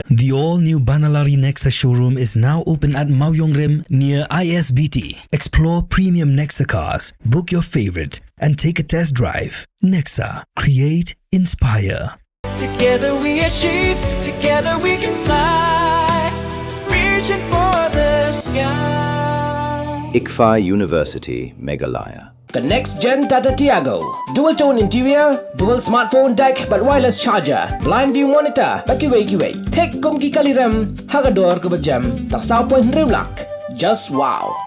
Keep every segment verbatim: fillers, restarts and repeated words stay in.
The all-new Banalari Nexa showroom is now open at Mawiongrim near I S B T. Explore premium Nexa cars, book your favorite, and take a test drive. Nexa, create, inspire. Together we achieve, together we can fly, reaching for the sky. ICFAI University, Meghalaya. The next gen Tata Tiago. Dual tone interior, dual smartphone deck, bad wireless charger, blind view monitor, bad kiwei kiwei. Thik kum ki kali rem, ha ka dor kaba jem, tang saw point hynriew lak. Just wow.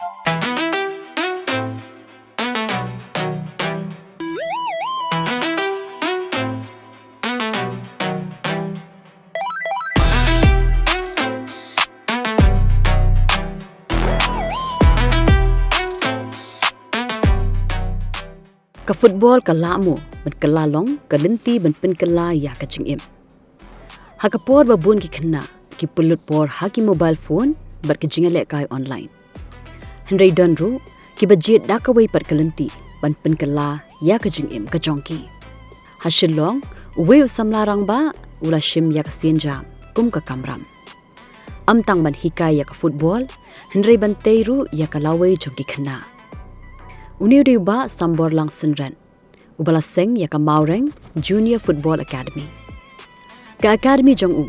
Ka football ka lah mo ban kylla long ka lynti ban pynkylla ïa ka jingim. Ha ka por ba bun ki khynnah ki pynlut por ha ki mobile phone bad ki jingïalehkai online, hynrei don ruh kiba jied da kawei pat ka lynti ban pynkylla ïa ka jingim ka jong ki. Ha Shillong, uwei u samla rangbah u la shim ïa ka sienjam kum ka kamram. Ym tang ban hikai ïa ka football, hynrei ban tei ruh ïa ka lawei jong ki khynnah. Une u dei u Bah Samborlang Synreit, uba la seng ïa ka Mawreng Junior Football Academy. Ka academy jong u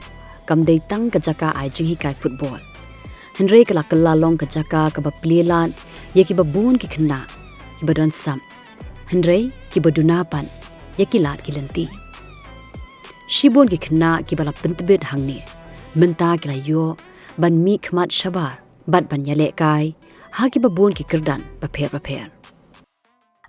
kam dei tang ka jaka ai jinghikai football, hynrei ka la kylla long ka jaka kaba plie lad ïa kiba bun ki khynnah kiba don sap, hynrei kiba duna pat ïa ki lad ki lynti. Shibun ki khynnah kiba la pyntbit hangne mynta ki la ïoh ban mih khmat shabar bad ban ïalehkai ha kiba bun ki kyrdan bapher bapher.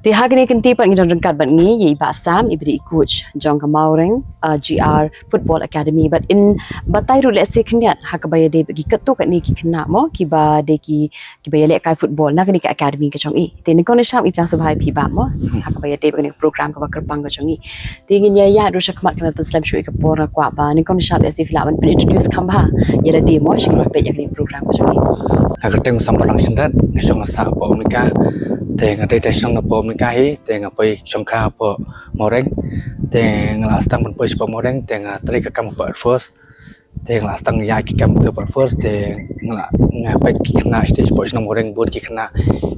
Te ha kine ki kynti pat ngi don ryngkat bad ngi ïa i Bah Sam, iba dei i coach jong ka Mawreng, uh, G R Football Academy, bad in batai ruh lehse khyndiat ha kaba ïadei bad ki katto katne ki khynnah mo kiba dei ki, kiba ïalehkai football na kane ka academy ka jong i. Te nyngkong nyngshap ngi pdiang sngewbha ïa phi Bah mo ha kaba ïadei bad kane ka program kaba kyrpang ka jong i. Te ngin ïa ïaid ruh shakhmat, kaba pynslem shuh ïa ka por, nga kwah ba nyngkong nyngshap lehse phi lah ban pyn-introduce kham bha ïa lade mo sha kiba peit ïa kane ka program ka jong i. Nga kyrteng Samborlang Synreit, nga shong sah hapoh Mawreng. Te nga dei tei shnong na poh Mawreng hi, te nga poi shong kha hapoh Mawreng. Te nga la sdang ban poi shapoh Mawreng, te nga trei ka kam hapoh Air Force. Te nga la sdang ïa ki kam tu hapoh Air Force, te nga la, nga peit ki khynnah shatei shapoh shnong Mawreng, bun ki khynnah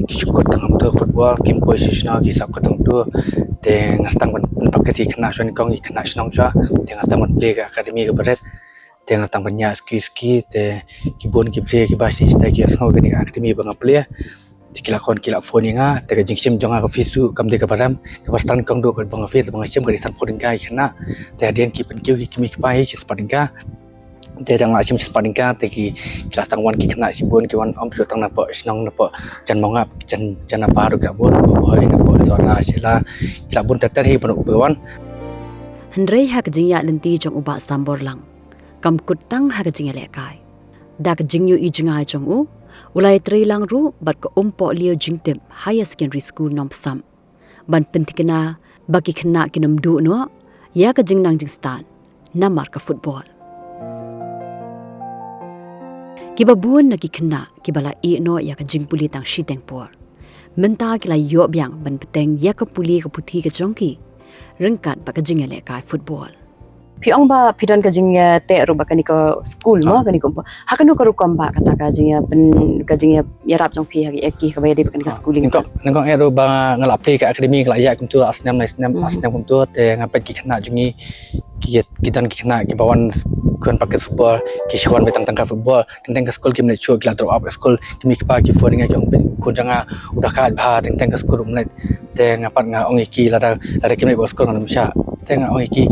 ki shu kut tang kumtu football, kim poi shuh shuh ki sap kut tang tu. Te nga sdang ban, ban practice ki khynnah shuwa, nyngkong ki khynnah shnong shuwa. Te nga sdang ban plie ka academy kaba rit. Te nga sdang ban ïa suki suki, te ki bun ki briew kiba shisha ki ïa sngew kane ka academy ba nga plie. Te ki la kon ki la phone ïa nga, te ka jingshim jong nga ka fees ruh kam dei kaba rem, kaba sdang nyngkong duh kaba nga fees, ba nga shim ka dei sanphew tyngka ïa ki khynnah. Te hadien ki pynkiew ki kmie ki kpa hi shi spah tyngka. Te dang la shim shi spah tyngka, te ki, ki la sdang wan ki khynnah shibun, ki wan ym shu tang napoh shnong, napoh jan Mawngap, jan, jan naba ruh ki la bun, napoh Bhoi, napoh Sohra, Shella, ki la bun ter ter hi ban wan. Hynrei ha ka jingïaid lynti jong u Bah Samborlang kam kut tang ha ka jingïalehkai. Da ka jingïohi jngai jong u, u la ïatrei lang ruh bad ka Umpohliew Jingtip Higher Secondary School Nongpynsap ban pynthikna ba ki khynnah kin ym duh noh ïa ka jingnang jingstad namar ka football. Kiba bun na ki khynnah kiba la ïeh noh ïa ka jingpule tang shiteng por, mynta ki la ïoh biang ban bteng ïa ka pule ka puthi ka jong ki ryngkat bad ka jingïalehkai football. Phi ong ba phi don ka jingïateh ruh bad kane ka school mo, kane ka Umpoh. Ha kano ka rukom ba kata ka jingïa pyn, ka jingïa ïarap jong phi ha ki, ha ki kaba ïadei bad kane ka schooling? Nyngkong, nyngkong eh ruh ba nga la plie ka academy, nga la ïaid kumtu ar snem, lai snem, ar snem kumtu, te nga peit ki khynnah jong ngi ki, ki don ki khynnah kiba wan, ki wan practice football, ki shu wan beit tang tang ka football. Teng teng ka skul kim leit shuh, ki la drop out ka skul. Ki mei ki pa ki phone ïa nga, ki ong, "Peit u khun jong nga u da kait bha, teng teng ka skul um leit." Te nga pat nga ong ïa ki, "Lada, lada kim leit bad skul ngan ym shah." Te nga ong ïa ki,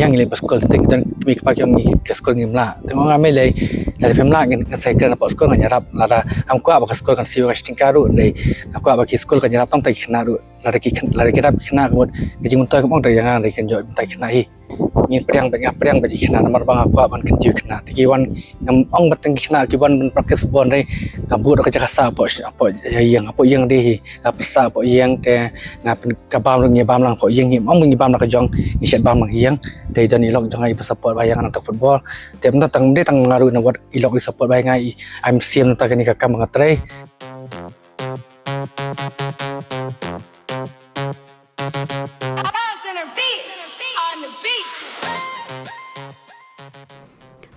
"Ïa ngi leit bad skul." Teng teng ki don ki mei ki pa ki ong, "Ngi ka skul ngim lah." Te nga ong, "Nga mei lei, lada phim lah ngin, ngan sa kren hapoh skul ngan ïarap. Lada ngam kwah ba ka skul kan siew ïa nga shi tyngka ruh, lei ngam kwah ba ki skul kan ïarap tang ki khynnah ruh. Lada ki khyn-, lada ki ïarap ki khynnah ka mut ka jingmyntoi kam ong tang ïa nga, lada kin jop mynta ki khynnah hi." Ngin pdiang bad, nga pdiang bad ki khynnah namar ba nga kwah ban kyntiew ki khynnah. Te ki wan, ngam ong ba tang ki khynnah ki wan ban practice football, hynrei nga buh ruh ka jaka sah hapoh, hapoh ïing, hapoh ïing dei hi. Nga pynsah hapoh ïing, te nga pyn, ka bam ruh ngi bam lang hapoh ïing, ngim ong ba ngi bam lang ka jong, ngi shet bam lang ïing. Te don i lok jong nga iba support bha ïa nga na ka football. Te mynta tang, dei tang nga ruh na wat i lok i support bha ïa nga, i ai mynsiem na kane ka kam ba nga trei.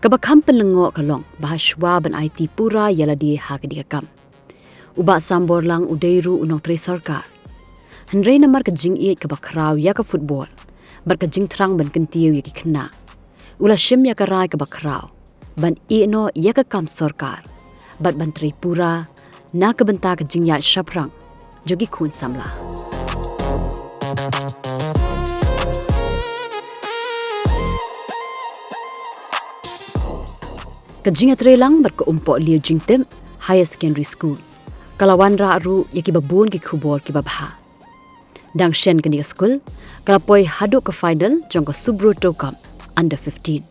Kaba kham pynlyngngoh ka long ba ha shuwa ban aiti pura ïa lade ha kane ka kam, u Bah Samborlang u dei ruh u nongtrei sorkar. Hynrei namar ka jingïeit kaba khraw ïa ka football bad ka jingthrang ban kyntiew ïa ki khynnah, u la shim ïa ka rai kaba khraw ban ïehnoh ïa ka kam sorkar bad ban trei pura na ka bynta ka jingïaid shaphrang jong ki khun samla. Ka jingïatreilang bad ka Umpohliew Jingtip Higher Secondary School ka la wanrah ruh ïa kiba bun ki khubor kiba bha. Dang shen kane ka skul ka la poi haduh ka final jong ka Subroto Cup Under fifteen,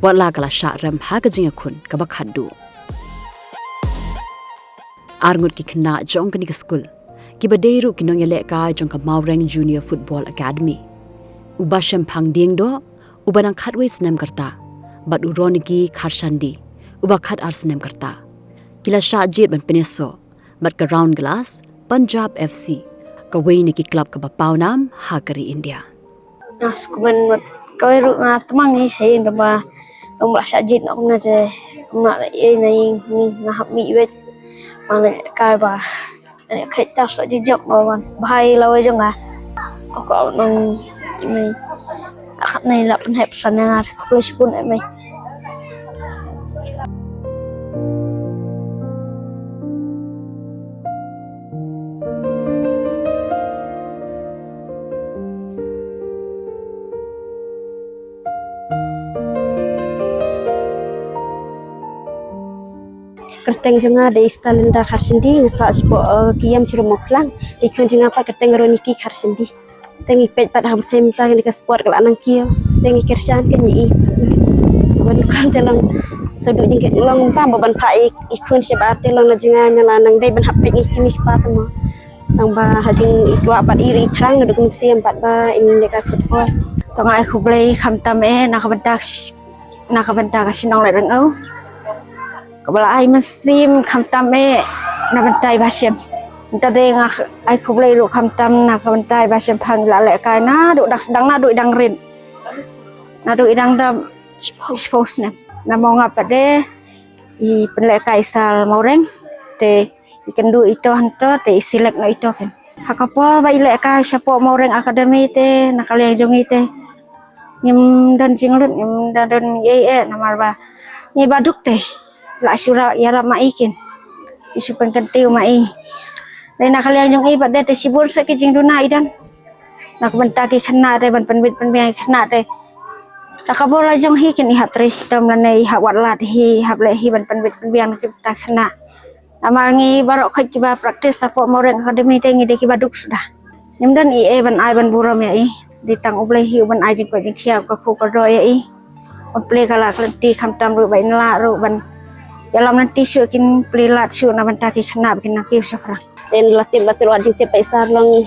wat la ka la shah rem ha ka jingïakhun kaba khatduh. Arngut ki khynnah jong kane ka skul kiba dei ruh ki nongïalehkai jong ka Mawreng Junior Football Academy, u Bah Shemphang Diengdoh uba nang khatwei snem ka rta bad u Roniki Kharshandi uba khatar snem ka rta, ki la shah jied ban pynïasoh bad ka Round Glass Punjab F C, kawei na ki club kaba pawnam ha ka ri India. Nga sngewkmen bad kawei ruh nga tymmen hi sha ïing, tangba long ba la shah jied noh kumne te, kumne la ei na ïing, ni nga hap mih wei. Ba la kai ba, eh, kai ta sa jijok ba wan ba hai la wei jong nga. Ko nang i mei. Akat nei la pynhep sa nga, khublei shibun i mei. Kyrteng jong nga dei Stalynda Kharshindi, nga sah shapoh, eh, Kiam Shirumoklang. Dei khun jong nga pat kyrteng Roniki Kharshindi. Te ngi peit pat ha bteng mynta kane ka sport ka la nang kiew. Te ngi kyrshan kane i. Ban kam te long sa duh jingkit long mynta ba ban phah i, i khun shabar te long na jong nga, nga la nang dei ban hap peit ngi kine ki pat mo. Tang ba ha jingïakhun pat i ri i thrang naduh mynsiem pat ba in leh ka football. Tang ai khublei khamtam eh na ka bynta na ka bynta ka shnong Laitdong. Kaba la ai mynsiem khamtam eh na bynta i Bah Shem. Mynta de nga ai khublei ruh khamtam na ka bynta i Bah Shemphang, la lehkai naduh dang sdang, naduh i dang rit, naduh i dang dap shiphew snem. Na mo nga pat de i pynlehkai sha Mawreng te i kynduh ito hangto te i select noh ito ken. Ha ka por ba i lehkai shapoh Mawreng Academy te na ka liang jong i te ngim don jinglut, ngim don, don ei eh, namar ba ngi ba duk te la shu ïarap ma i ken. I shu pynkyntiew ma i. Dei na ka liang jong i pat de te shibun sa ki jingduna i don na ka bynta ki khynnah te, ban pynbit pynbiang ki khynnah te. Ta ka bor la jong hi ken i hap trei shitom lane i hap wad lad hi, i hap leh hi ban pynbit pynbiang na ki bynta khynnah. Namar ngi baroh khoit kiba practice shapoh Mawreng Academy te ngi dei kiba duk suda. Ngim don ei ei ban ai ban burom ïa i. Dei tang U Blei hi u ban ai jingkoit jingkhiah, ka khuh ka doh ïa i. Ban plie ka lad ka lynti khamtam ruh ba in lah ruh ban ïalam lynti shuh, kin plie lad shuh na bynta ki khynnah ba kin nang kiew shaphrang. Te la tip, la tip, la jingtip ba i Sar long i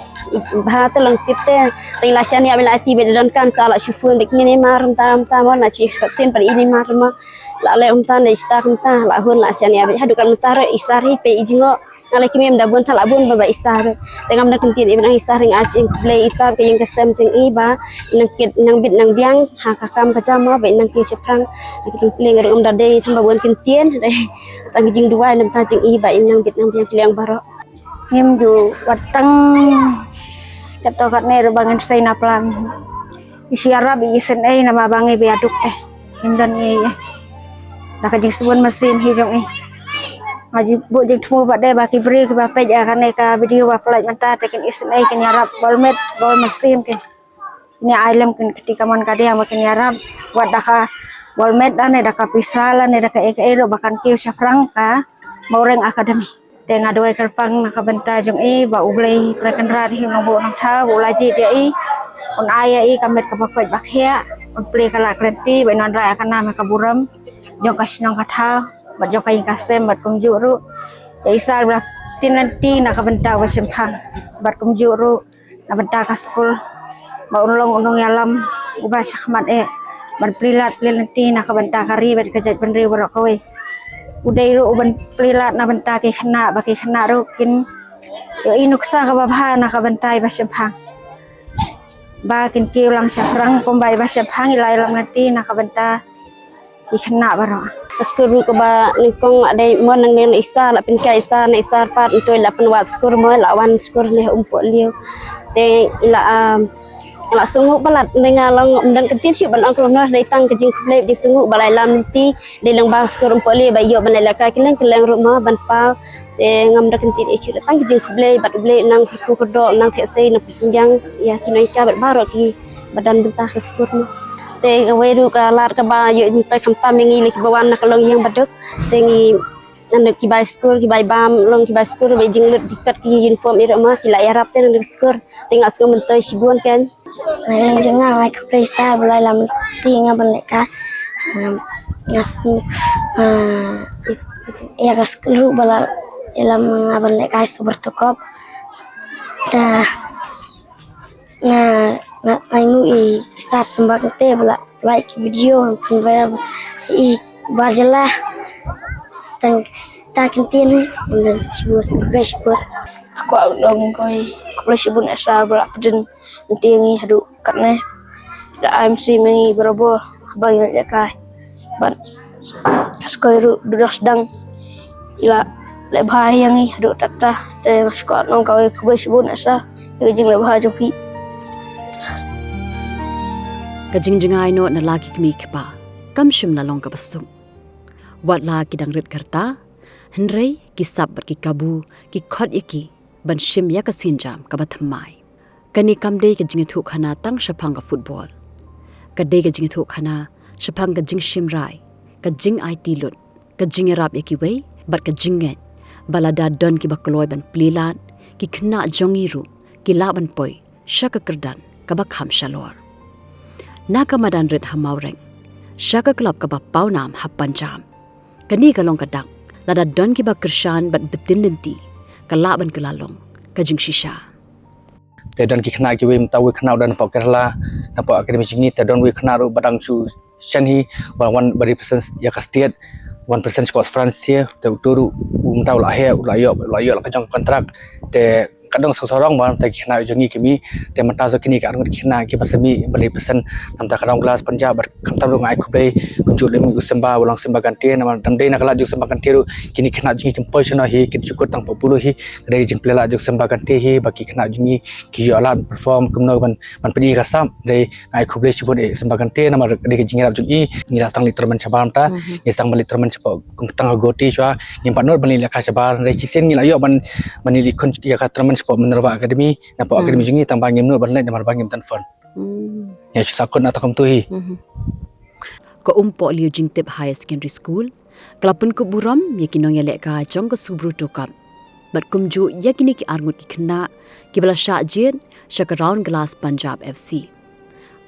bha te long tip te. Te la shaniah ba la tip ba don kan sa la shu phone ba kine mar mynta mynta mo, na shu sin ba i ni mar mo. La leh mynta na i start mynta la hun la shaniah ba haduh kan mynta ruh i Sar hi peit i jngoh. Nga la kmie ym da bun, tang la bun ba, ba i Sar. Te ngam da kyntien i ban ong i Sar, nga ai jingkhublei i Sar ka ïing ka sem jong i ba i nang kit, i nang bit nang biang ha ka kam ka jam ba i nang kiew shaphrang. Ka jingkhublei nga ruh ngam da dei tang ba bun kyntien, dei tang ka jingduwai na bynta jong i ba i nang bit nang biang, khublei ong baroh. Ngim ju wat tang katto katne ruh ba ngin sei na plan. I shu ïarap i isynei namar ba ngi ba ïaduk te. Ngim don ei ei. Da ka jingsbun mynsiem hi jong i. Nga ju buh jingthmu pat de ba ki briew kiba peit ïa kane ka video ba pynlait mynta te kin isynei, kin ïarap ball met, ball mynsiem kin. Kin ïa ai lem kin kti kamon kadiang ba kin ïarap. Wat da ka ball met lane da ka pisa lane da kaei kaei ruh ba kan kiew shaphrang ka Mawreng Academy. Te nga duwai kyrpang na ka bynta jong i ba U Blei Trai Kynrad hi u nongbuh nongthaw ba u la jied ïa i. Un ai ïa i ka met kaba koit ba khiah. Un plie ka lad ka lynti ba in wanrah ïa ka nam ïa ka burom jong ka shnong ka thaw bad jong ka ïing ka sem bad kumjuh ruh ïa i Sar ba la ktien lynti na ka bynta u Bah Shemphang bad kumjuh ruh na bynta ka skul. Ba un long u nongïalam uba shakhmat eh ban plie lad plie lynti na ka bynta ka ri bad ka jaitbynriew baroh kawei. U dei ruh u ban plie lad na bynta ki khynnah ba ki khynnah ruh kin ïohi nuksa kaba bha na ka bynta i Bah Shemphang. Ba kin kiew lang shaphrang kumba i Bah Shemphang i la ïalam lynti na ka bynta Ki khynnah baroh. Ka skur ruh kaba nyngkong la dei mo nang neng isa la pynkai isa na isa pat ntoi la pynwad skur mo la wan skur ne Umpohliew. Te la um, la sngew palat ne nga long ym don kyntien shuh ban ong khlem noh dei tang ka jingkhublei jingsngew ba la ïalam lynti dei lang ba skur Umpohliew ba ïoh ban leh ka kylleng kylleng ruh mo ban paw. Te ngam da kyntien ïa shuh tang ka jingkhublei bad U Blei nang kyrkhu kyrdoh nang theh sei nang pynjang ïa ki nonghikai bad baroh ki ba don bynta ka skur mo. Te kawei ruh ka lad kaba ïoh mynta khamtam ïa ngi lei kiba wan na ka longïing baduk. Te ngi nang ki bai skur ki bai bam long ki bai skur ba jinglut dikkat ki uniform ïa ruh mo ki la ïarap te nang ka skur. Te nga sngew myntoi shibun kan. Nga ïa jong nga ngai khublei sa ba la ïalam lynti nga ban leh ka. Nga sngew ïa ka skur ruh ba la ïalam nga ban leh ka super tukop. Te nga nga nga ngu i sa sumba kete ba la like video pun ba i ba jela tang ta kyntien ni. Shibun khublei shibun. Aku long koi khublei shibun esa ba la pdin nti ngi haduh katne. Da M C mengi barabor ba ngi leh kai ban ka skoi ruh dudos dang ila leh bha ïa ngi haduh tata. Te nga skor nong kawei khublei shibun esa ïa ka jingleh bha jong phi. Ka jingjngai noh na la ki kmie kpa kam shym la long kaba suk. Wat la ki dang rit ka rta hynrei ki sap bad ki kabu ki khot ïa ki ban shim ïa ka sienjam kaba thymmai. Kane kam dei ka jingïathuhkhana tang shaphang ka football. Ka dei ka jingïathuhkhana shaphang ka jingshim rai, ka jingaiti lut, ka jingïarap ïa kiwei bad ka jingngeit ba lada don kiba kloi ban plie lad ki khynnah jong ngi ruh ki lah ban poi sha ka kyrdan kaba kham shalor. Na ka madan rit ha Mawreng sha ka klub kaba pawnam ha Punjab. Kane ka long ka dak lada don kiba kyrshan bad btin lynti ka lah ban kylla long ka jingshisha. Te don ki khynnah kiwei mynta wei khynnah u don napoh Kerala napoh academy jong ngi te don wei khynnah ruh ba dang shu shen hi ba wan ba represent ïa ka state wan present sport France te te uto ruh u mynta u la heh u la ïoh u la ïoh la ka jong contract. Te ka dang song sarong ba te ki khynnah jong ngi ki mih te mynta sa kine ki arngut ki khynnah kiba sa mih ba represent namta ka dang glass Punjab bad khamtam ruh nga ai khublei kumjuh lem u Simba u Lang Simba Kante namar dang dei na ka lad jong Simba Kante ruh kine ki khynnah jong ngi kim poi shano hi kin shu kut tang poh pulu hi. Ka dei ka jingpynleh lad jong Simba Kante hi ba ki khynnah jong ngi ki ïoh lad perform kumno ban ban pyni ka sap. Dei nga ai khublei shibun eh Simba Kante namar ka dei ka jingïarap jong i ngi la sdang leit tournament shabar mynta ngi sdang ban leit tournament shapoh kum tang ka Guwahati shuwa ngim pat nud ban leit lehkai shabar. Dei shisien ngi la ïoh ban ban leit khun ïa ka tournament shapoh Minerva Academy napoh academy jong ngi tang ba ngim nud ban leit namar ba ngim don fund. Ïa shu sakut na ta kumtu hi. Ka Umpohliew Jingtip Higher Secondary School ka la pynkup burom ïa ki nongïalehkai jong ka Subroto Cup bad kumjuh ïa kine ki arngut ki khynnah kiba la shah jied sha ka round glass Punjab F C.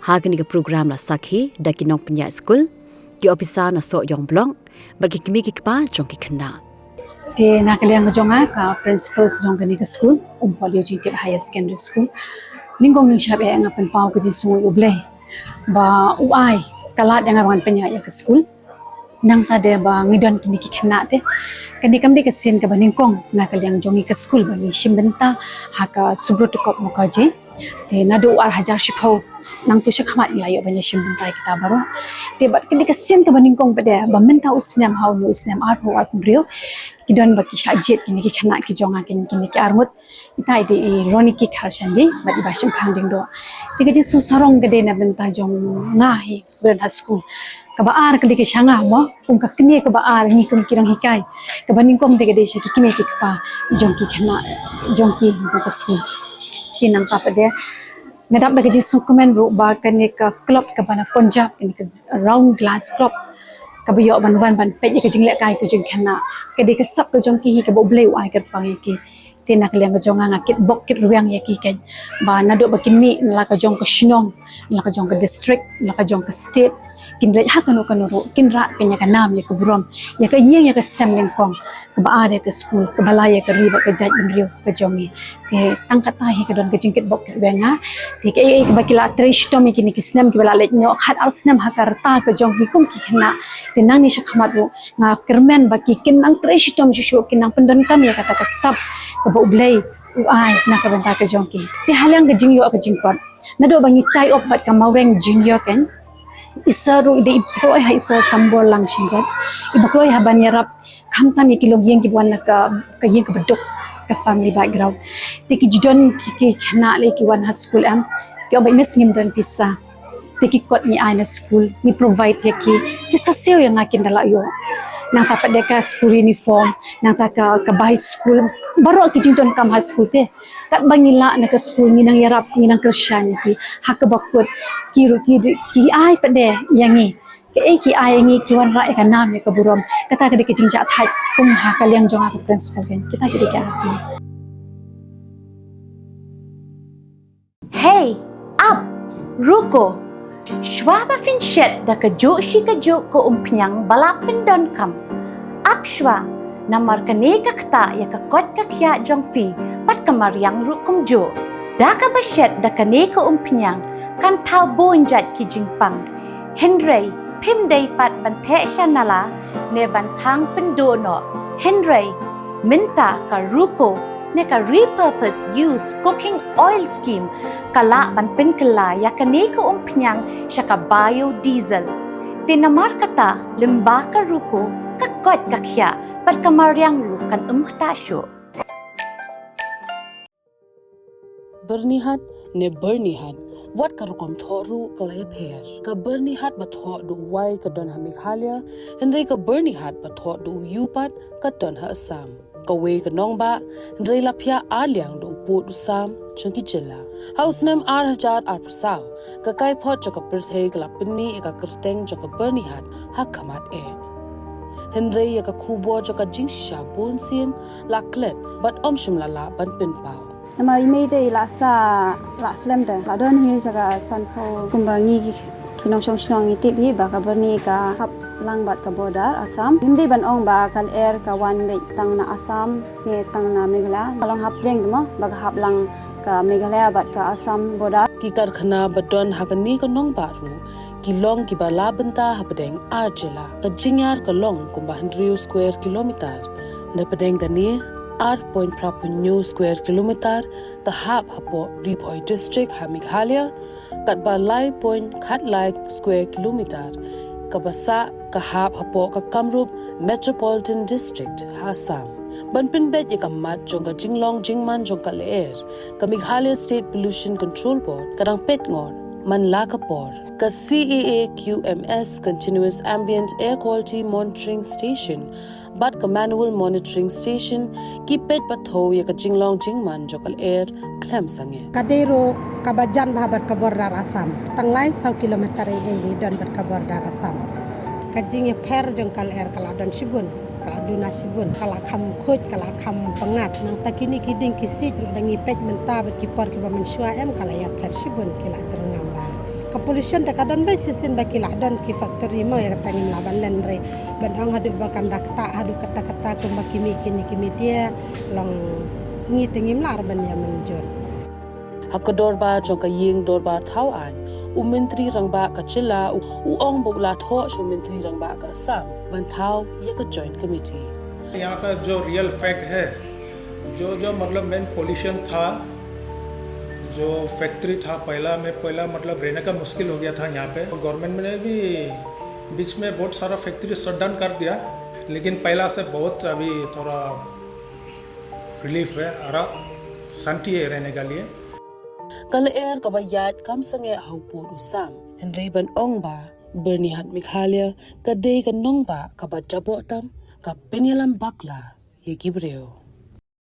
Ha kane ka program la sakhi da ki nongpynïaid skul, ki ophisar na Sohiong Block bad ki kmie ki kpa jong ki khynnah. Te na ka liang ka jong nga ka principal jong kane ka skul Umpohliew Jingtip Higher Secondary School, nyngkong nyngshap eh nga pynpaw ka jingsngew U Blei ba u ai ka lad ïa nga ban pynïaid ïa ka skul. Nangta de ba ngi don kine ki khynnah te kane kam dei ka sien kaba nyngkong na ka liang jong ngi ka skul ba ngi shim bynta ha ka Subroto Cup Mukherjee. Te naduh u ar hajar shiphew nangtu shakhmat ngi la ïoh ban ïa shim bynta ïa kita baroh. Te bad kane ka sien kaba nyngkong pat de ba mynta u snem ha une u snem arphew arphew hynriew ki don ba ki shah jied kine ki khynnah ki jong nga kine ki arngut. Ita i dei i Ronnie Kikharshan dei bad i Bashemphang Diengdoh. Te ka jingsngew sarong ka dei na bynta jong nga hi ba don ha skul. Kaba ar ka dei ka sha nga mo kum ka kmie kaba ar ngi kum ki nonghikai. Kaba nyngkong te ka dei sha ki kmie ki kpa jong ki khynnah jong ki jong ka skul. Te nangta pat de nga dap da ka jingsngewkmen ruh ba kane ka club kaba na Punjab kane ka Round Glass Club kaba ïoh ban wan ban peit ïa ka jinglehkai ka jong ki khynnah. Ka dei ka sap ka jong ki hi kaba U Blei u ai kyrpang ïa ki. Te na ka liang ka jong nga nga kitbok kitrwiang ïa ki keiñ ba naduh ba kin mih na la ka jong ka shnong, na la ka jong ka district, na la ka jong ka state, kin leit ha kano kano ruh kin rah keiñ ïa ka nam ïa ka burom ïa ka ïing ïa ka sem nyngkong kaba ar ïa ka skul kaba lai ïa ka ri bad ka jaitbynriew ka jong ngi. Te tang kata hi ka don ka jingkitbok kitrwiang nga. Te kaei kaei kaba ki la trei shitom ïa kine ki snem kiba la leit noh khat ar snem ha ka rta ka jong ki kum ki khynnah. Te nangne shakhmat ruh nga kyrmen ba ki kin nang trei shitom shuh shuh kin nang pyndonkam ïa kata ka sap kaba U Blei u ai na ka bynta ka jong ki. Te ha liang ka jingïoh ka jingkot naduh ba ngi tie up bad ka Mawreng Junior keiñ Isa ruh i dei i pyrkhat ha isa sambor lang shingbet. I ba kloi ha ban ïarap khamtam ïa ki longïing kiba wan na ka, ka ïing kaba duk, ka family background. Te ki ju don ki, ki khynnah lei ki wan ha skul em. Ki ong ba i mes ngim don pisa. Te ki kot ngi ai na skul, ngi provide ïa ki. Ki sa siew ïa nga kin da lah ïoh. Nangta pat de ka skul uniform, nangta ka, ka bai skul. Baroh ki jingdonkam ha skul te. Katba ngi lah na ka skul ngi nang ïarap, ngi nang kyrshan ïa ki. Ha kaba kut ki ruh ki, ki ai pat de ïa ngi. Kaei ki ai ïa ngi ki wanrah ïa ka nam ïa ka burom. Kata ka dei ka jingjahthait kum ha ka liang jong nga ka principal kan. Kita ki dei ki ai. Hey, ap, ruko. Shwa ba phin shet da kajuh shi kajuh ka umphniang ba la pyndonkam, ap shwa, namar kane ka ktah ïa ka koit ka khiah jong phi bad ka mariang ruh kumjuh. Da kaba shet da kane ka umphniang kan thaw bun jait ki jingpang. Hynrei phim dei pat ban theh sha nala ne ban thang pynduh noh. Hynrei mynta ka ruko ne ka repurpose use cooking oil scheme ka lah ban pynkylla ïa kane ka umphniang sha ka biodiesel. Te namar kata, lyngba ka ruko, ka koit ka khiah bad ka mariang ruh kan ym ktah shuh. Byrnihat ne Byrnihat, wat ka rukom thoh ruh ka la ïapher. Ka Byrnihat ba thoh da u wai ka don ha Meghalaya, hynrei ka Byrnihat ba thoh da u ïew pat ka don ha Assam. Kawei ka nongbah, hynrei la phiah ar liang da u pud u sam jong ki jylla. Ha u snem ar hajar arphew saw, ka kaiphod jong ka pyrthei ka la pynmih ïa ka kyrteng jong ka Byrnihat ha khmat eh. Hynrei ïa ka khubor jong ka jingshisha bunsien la klet bad ym shym la lah ban pynpaw. Namar i mei te i la sah, la slem te. La don hi jaka sanphew kumba ngi ki, ki nongshong shnong ngi tip hi ba ka Byrni ka hap lang bad ka border Assam. Ngim dei ban ong ba ka lyer ka wan beit tang na Assam ne tang na Meghalaya. Ka long hapdeng te mo ba ka hap lang ka Meghalaya bad ka Assam border. Ki karkhana ba don ha kane ka nongbah ruh ki long kiba la bynta hapdeng ar jylla. Ka jingïar ka long kumba hynriew square kilometer. Napdeng kane, ar point phra phew hynñiew square kilometer ka hap hapoh Ri Bhoi District ha Meghalaya, katba lai point khatlai square kilometer kaba sah ka hap hapoh ka Kamrup Metropolitan District ha Assam. Ban pynbeit ïa ka mat jong ka jinglong jingman jong ka lyer, ka Meghalaya State Pollution Control Board ka dang peit ngor man la ka por. Ka C A A Q M S, Continuous Ambient Air Quality Monitoring Station, bad ka Manual Monitoring Station ki peit pathou ïa ka jinglong jingman jong ka lyer khlem sangeh. Ka dei ruh kaba jan bha bad ka border Assam. Tang lai saw kilometer ei ei ngi don bad ka border Assam. Ka jingïapher jong ka lyer ka la don shibun, ka la duna shibun, ka la kham khuid, ka la kham pyngngad. Nangta kine ki dieng ki siej ruh da ngi peit mynta bad ki por kiba mynshuwa em ka la ïapher shibun, ki la jyrngam bha. Ka pollution te ka don beit shisien ba ki la don ki factory mo, ïa kata ngim lah ban len re. Ban ong haduh ba kan da ktah haduh katta katta kumba ki mih kine ki media, long ngi te ngim lah re ban ïa mynjur. Ha ka dorbar jong ka ïing dorbar thaw aiñ, u Myntri Rangbah ka jylla u, u ong ba u la thoh sha u Myntri Rangbah ka Assam ban thaw ïa ka Joint Committee. यहाँ का जो रियल फैक्ट है, जो जो मतलब मेन पोल्यूशन था, जो फैक्ट्री था पहला में, पहला मतलब रहने का मुश्किल हो गया था यहाँ पे। गवर्नमेंट ने भी बीच में बहुत सारा फैक्ट्री शट डाउन कर दिया, लेकिन पहला से बहुत अभी थोड़ा रिलीफ है, आराम, शांति है रहने के लिए। Ka lyer kaba ïaid kam sangeh ha u pud u sam, hynrei ban ong ba Byrnihat Meghalaya ka dei ka nongbah kaba jaboh tam, ka pynïalam bakla ïa ki briew.